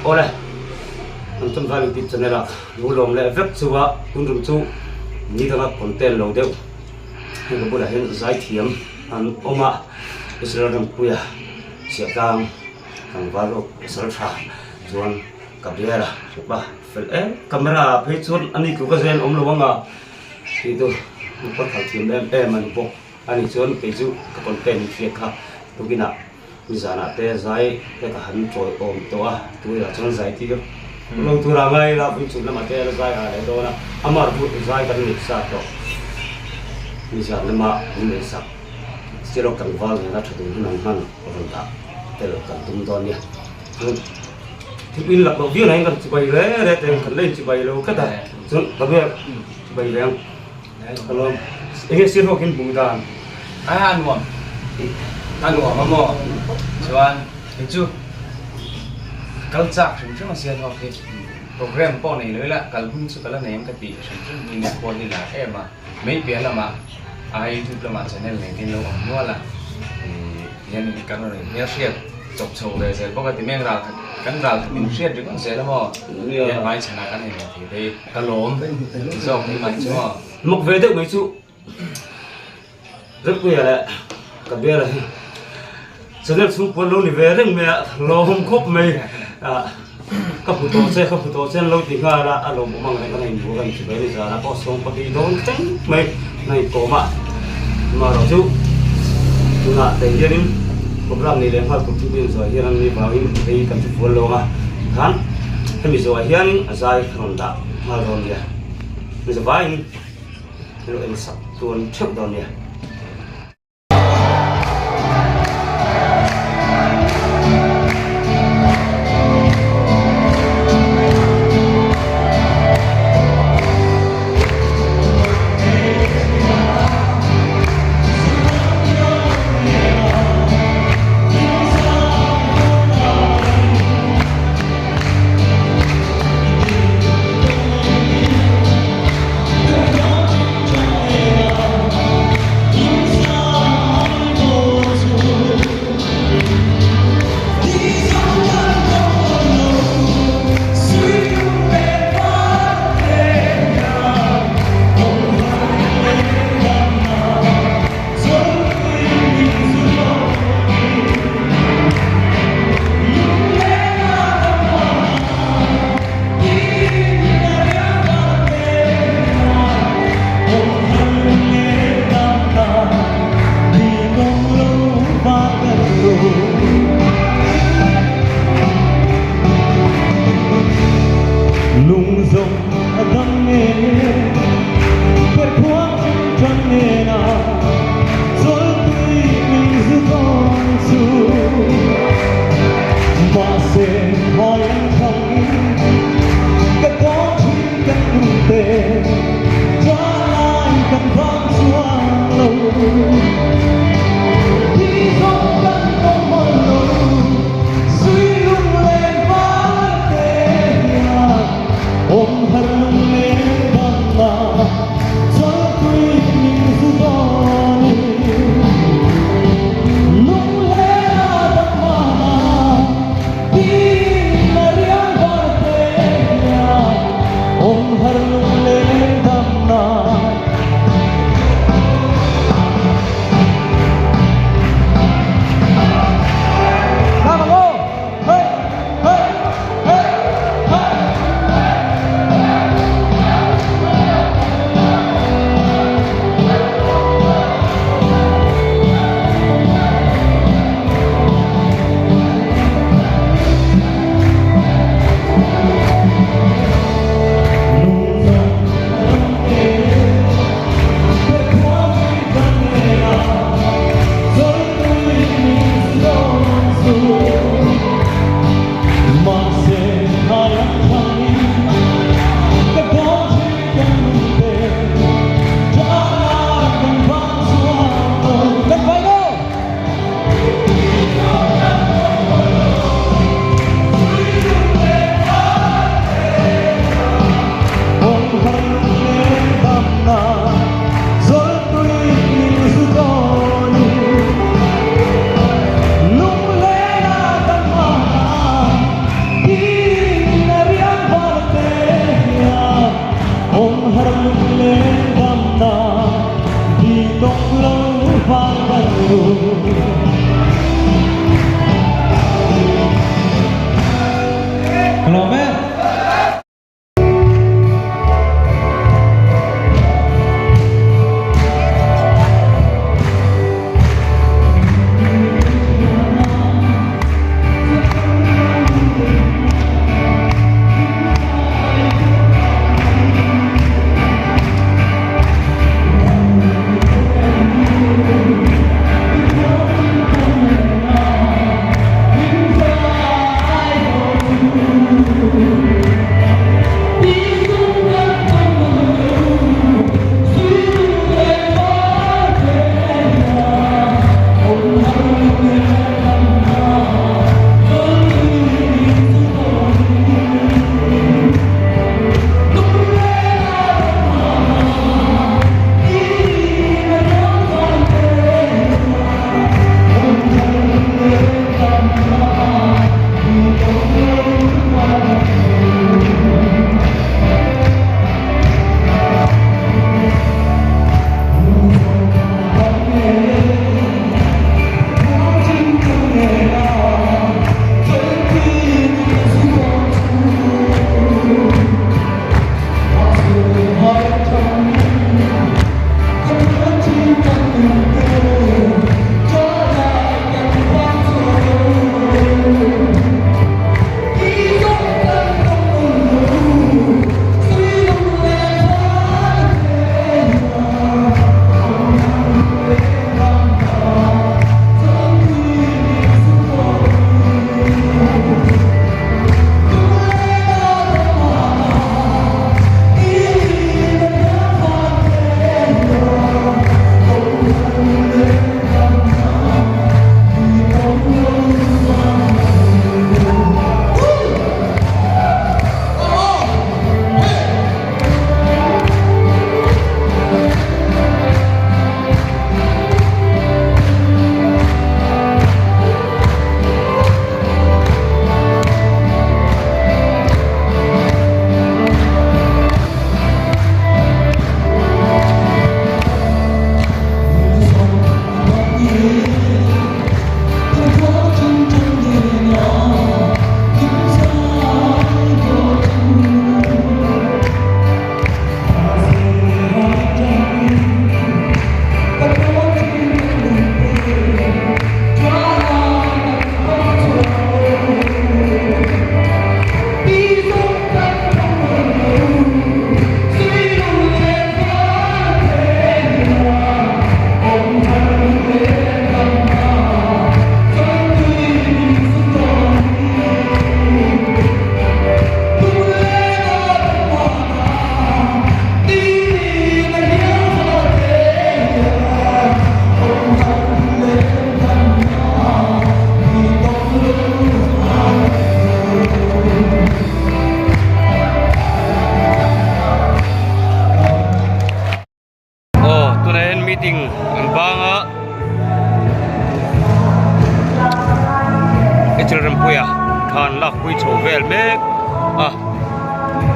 Awle, kan Chawmzal YouTube channel ah lu lawm leh vek chu a, tun tum chu ni danga content lo deuh hei ka bulah hian zaithiam an awm a, Israel Rempuia Chhiahtlang tlangval rawk pasal tha chuan ka bial a hripa fel em camera ah phei chuan ani tluk a zen awm lo ang a tih chu motor khalh thiam em em a ni bawk ani chuan kei chu ka content hriat kha tukinah Nizanah te zai te ka han chawi awm tawh a, tuiah chuan zai tir lo tur a ngai la, vun chhun lamah te a la zai ha leh dawn a, amah chu zai kan neih sa tawh. Nizan lama min neih sak Sirok tlangval nena tha dun hun an hman rawn dah tel kan tum dawn nia. Chuan thil in lak loh viau nain kan chibai re re te kan la inchibai lo tlat a, chuan ka vel chibai ve ang. Ka lawm. Enge sir ho khin hmuh dan? A a nuam. A nuam a maw? Chuan kei chu ka kal chak hrim hrim a sial ho khi. Program pawh nei lo ila kal hun chu ka la nei ang ka tih hrim hrim hi nia khual hi lar em a. Mai piah lamah a youtube lamah channel nei te in lo awm nual a. Ih hian kan rawn inhmelhriat chawp chho ve zel bawk a ti mai ang ral khat kan ral khat inhriat ringawt zel a maw? Hian hmaichhanah kan inhmu thei phei. Ka lawm zawk ni mai chu maw. Mak ve deuh mai chu Rempuia leh ka biala hi channel chhung pawn lo ni ve reng mai a, lawm khawp mai a, ka hmu tawh che ka hmu tawh che an lo ti nghal a, a lawmawm ang reng a in buak a inti mai a ni zan a pawh sawng pahnih dawn thleng mai na inkawm a, amaherawh chu tunah tei hianin program nei leh nghal tur chu in zawh hian an ni vangin hei kan ti fual lo ang a tikhan hemi zawhah hianin a zai ka rawn dah nghal dawn nia mi zavaiin an lo en sak tuan theuh dawn nia. Ka lawm e. Aw tunah hian meeting an bang a Ethel Rempuia khan lakpui chho vel mek a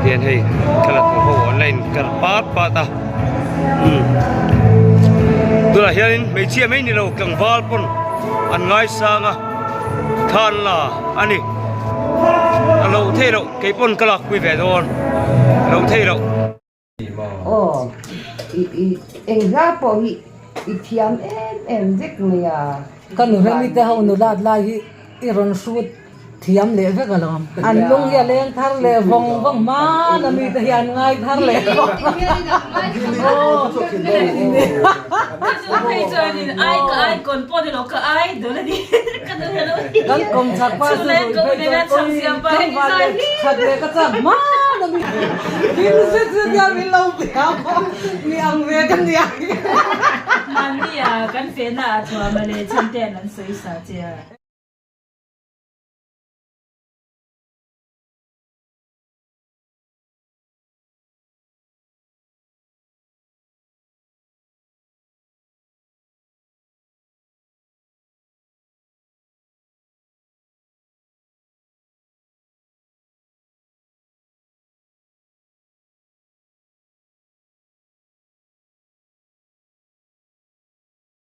tihian hei thlalak tur ho an la inkar pat pat a umm tunah hianin hmeichhia mai ni lo tlangval pawn an ngaisang a thlan la a ni a loh theih loh keipawn ka lakpui ve dawn loh theih loh. Aw, i i eng hla pawh hi i thiam em em vek mai a. Ka nuhemi te ho nulat lai hi i rawn hrut thiam leh vek alawm. An lung hi a leng thar leh vawng vawng hman a mite hi an ngai thar leh vawng Kan kawm chak pa chu ruih phei chuan awi tlangval leh that leh ka chak hman a mi Thil zet zet hian min lo bia a, mi ang ve ka nia. Mahni ah kan fehna ah thuam a leh chhan ten an sawi sa che a.